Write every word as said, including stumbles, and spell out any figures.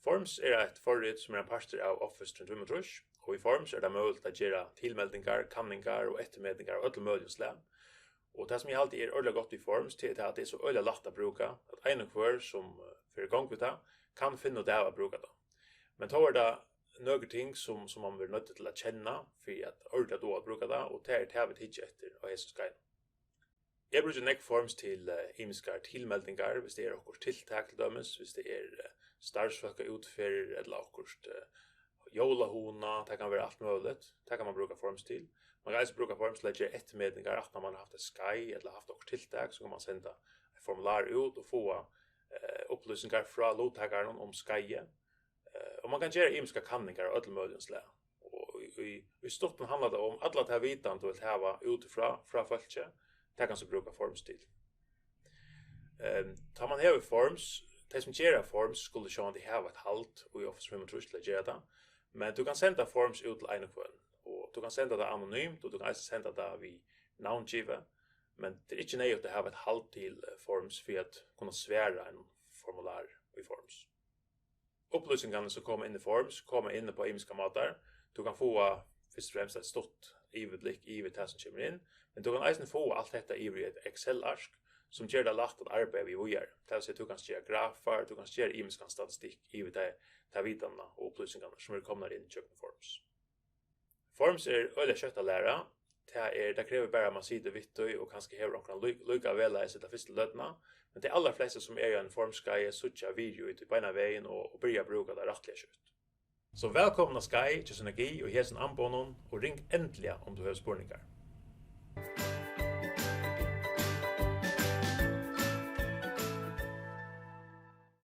Forms er eitt forrit sum er ein partur av Office tjúgu tjúgu, og í Forms er tað møguligt at gera tilmeldingar, kanningar og eftirmetingar av øllum møguligum slag. Og tað sum eg haldi er ordiliga gott við Forms, tað er tað, at tað er so øgiliga lætt at brúka, at ein og hvør sum eh, fer í gongd við tað, kann finna út av at brúka tað. Men tó er tað nøkur ting sum, sum man verður noyddur til at kenna fyri at ordiliga duga at brúka tað, og tað er tað vit hyggja eftir á hesum skeiðinum. Eg brúki nógv Forms til eh, ymiskar tilmeldingar, viss tað er okkurt tiltak til dømis, viss tað er eh, starvsfólkaútferðir ella okkurt eh, jólahugna, tað kann vera alt møguligt. Tað kann man brúka Forms til. Man kann eisini brúka Forms til at gera eftirmetingar, aftan man hevur havt eitt skeið ella havt okkurt tiltak, so kann man senda eitt formular út og fáa eh, upplýsingar frá luttakarunum um skeiðið. Eh, og man kann gera ymiskar kanningar av øllum møguligum slag. Og í, í, í stuttum handlar tað um alla ta vitan, tú vilt hava út frá, frá fólki, tað kanst tú brúka Forms til. Ehm, tá man hevur Forms, tey sum gera Forms skulu sjálvandi hava eitt hald í Office tjúgu tjúgu til at gera tað, men tú kanst senda Forms út til ein og hvønn, og tú kanst senda tað anonymt, og tú kanst eisini senda tað við navngivi, men tað er ikki neyðugt at hava eitt hald til eh, Forms fyri at kunna svara einum formular í Forms. Upplýsingarnar sum koma inn í Forms koma inn upp á ymiskar mátar. Tú kanst fáa fyrst og fremst eitt stutt yvirblikk yvir tað sum kemur inn, men tú kanst eisini fáa alt hetta yvir í eitt Excel-ark, sum ger tað lætt at arbeiða við víðari. Tað vil siga, tú kanst gera grafar, tú kanst gera ymiskan statistikk yvir tað, ta vitanina og upplýsingarnar sum eru komnar inn gjøgnum Forms. Forms er øgiliga skjótt at læra. Tað er, tað krevur bara, at man situr við tí og kanska hevur onkran líka vegleiðis ella fyrstu løtuna, men tey allarflestu sum eru á einum Forms-skeiði síggja virði í tí beinan vegin og, og byrja at brúka tað rættiliga skjótt. So vælkomin á skeið hjá Synergi og hesum amboðunum, og ring endiliga um tú hevur spurningar.